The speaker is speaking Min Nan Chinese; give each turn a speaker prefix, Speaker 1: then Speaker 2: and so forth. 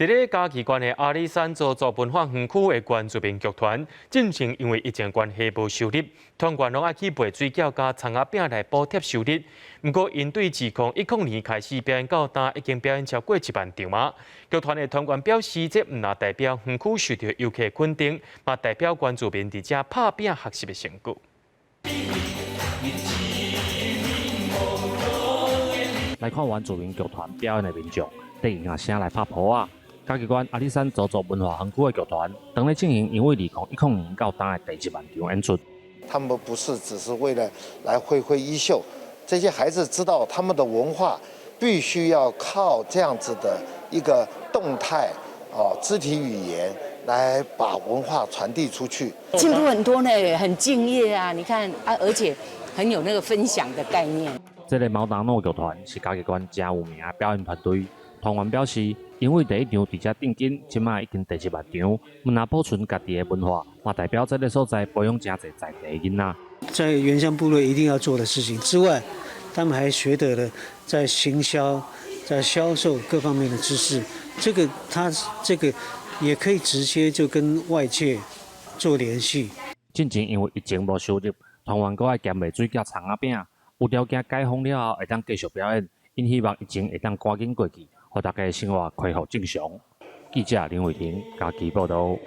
Speaker 1: 佇咧嘉義縣的阿里山鄒族文化園區的原住民劇團，進前因為疫情關係無收入，團員攏愛去賣水餃佮蔥仔餅來補貼收入。毋過，𪜶對2010年開始表演到今，已經表演超過1萬場啊！劇團的團員表示，這毋但代表園區受到遊客肯定，嘛代表原住民佇遮拍拚學習的成果。
Speaker 2: 來看原住民劇團表演的民眾，綴音樂聲來拍噗仔。嘉義縣阿里山鄒族文化園區的劇團，當咧進行𪜶對2010年到今的第一萬場演出。
Speaker 3: 他們不是只是為了來揮揮衣袖，這些孩子知道他們的文化必須要靠這樣子的一個動態哦，肢體語言來把文化傳遞出去。
Speaker 4: 進步很多呢，很敬業啊！你看啊，而且很有那個分享的概念。
Speaker 2: 這个貓達諾劇團是嘉義縣誠有名的表演團隊，團員表示，𪜶對第一場佇遮定今，這擺已經第一萬場，毋但保存家己的文化，嘛代表這个所在培養誠濟在地囡仔。
Speaker 5: 在原鄉部落一定要做的事情之外，他們還學得了在行銷、在銷售各方面的知識。這個他這個也可以直接就跟外界做聯繫。
Speaker 2: 進前因為疫情無收入，團員閣愛兼賣水餃、蔥仔餅，有條件解封了後會當繼續表演。𪜶希望疫情會當趕緊過去，予大家生活恢復正常。記者林偉霆嘉義報導。